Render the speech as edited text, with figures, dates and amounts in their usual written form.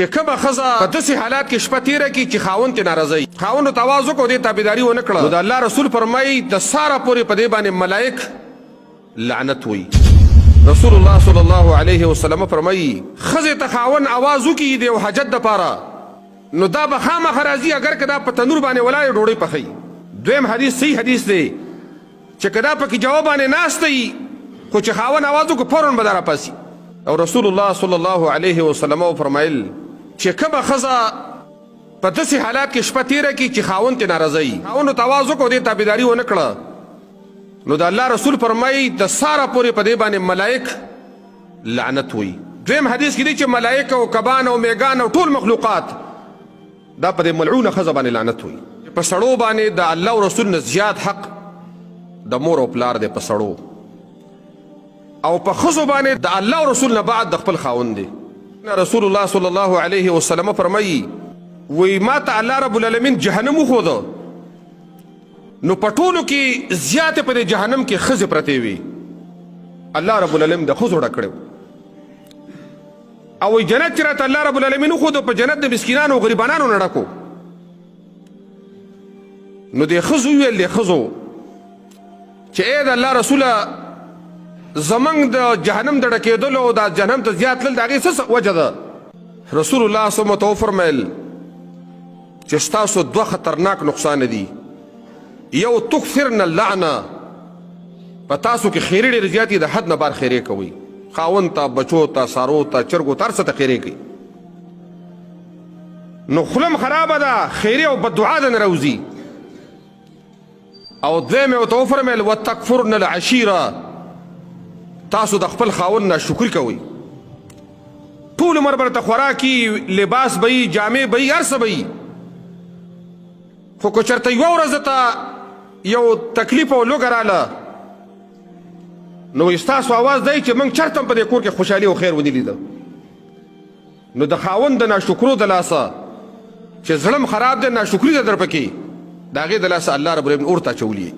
چې کومه ښځه په داسې حالات کې شپه تېره کړي چې خاوند ترې ناراضه وي، خاوند ورته اواز وکړ او دې تابعداري ونه کړه، نو د الله رسول فرمايي، د سهاره پورې په دې باندې ملائک لعنت وایي. رسول الله صلی الله علیه وسلم فرمايي، ښځې ته خاوند اواز وکړي د یو حاجت دپاره، نو دا به خامخا راځي، اګر که دا په تنور باندې ولاړې ډوډۍ پخوي. دویم حدیث صحیح حدیث دی چې که دا پکې جواب باندې ناسته وي، خو چې خاوند اواز وکړو فورا به دا راپاڅي. او رسول الله صلی الله علیه وسلم وفرمایل چې کومه ښځه په داسې حالات کې شپه تېره کړي چې خاوند ترې ناراضه وي، خاوند ورته اواز وکړو، دې تابعداري ونه کړه، نو د الله رسول فرمایي د سهاره پورې په دې باندې ملائک لعنت وایي. دویم حدیث کې دی چې ملائک او کبان او میګان او ټول مخلوقات دا په دې ملعونه ښځه باندې لعنت وایي. په سړو باندې د الله او رسول نه زیات حق د مور او پلار دی په سړو، او په ښځو باندې د الله او رسول نه بعد د خپل خاوند دی. رسول الله صلی الله علیه وسلم فرمایي، وی ما ته الله رب العالمین جهنم وښوده، نو په ټولو کې زیاتې په دې جهنم کې ښځې پرتې وي. الله رب العالمین د ښځو ډک کړی او جنت چې راته الله رب العالمین وښوده، په جنت د مسکینانو او غریبانانو نه ډک و. نو دې ښځو وویل، دې ښځو چې ای د الله رسوله، زمونږ د جهنم د ډکېدلو او د جهنم ته زیات تلل د هغې څه وجه ده؟ رسول الله صلی الله علیه وسلم ورته وفرمیل چې ستاسو دوه خطرناک نقصان دي، یو تکثرن اللعنه، په تاسو کې خیرې ډېرې زیاتې، د حد نه بار خیرې کوئ، خاوند ته، بچو ته، سارو ته، چرګو ته، هر څه ته خیرې کوي، نو خوله هم خرابه ده، خیرې او بددعا د نه راوځي. او دویم یې ورته وفرمیل، وتکفرن العشیره، تاسو د خپل خاوند ناشکري کوئ، ټول عمر به درته خوراکي، لباس به یي، جامې به یي، هر څه به یي، خو که چېرته یوه ورځ درته یو تکلیف او لوږه راله، نو ستاسو اواز دی چې موږ چېرته هم په دې کور کې خوشحالي او خیر ونه لیده. نو د خاوند د ناشکرو د لاسه چې زړه هم خراب دی، ناشکري ده در پکې، د هغې د لاسه الله رب العالمین اور ته اچولي.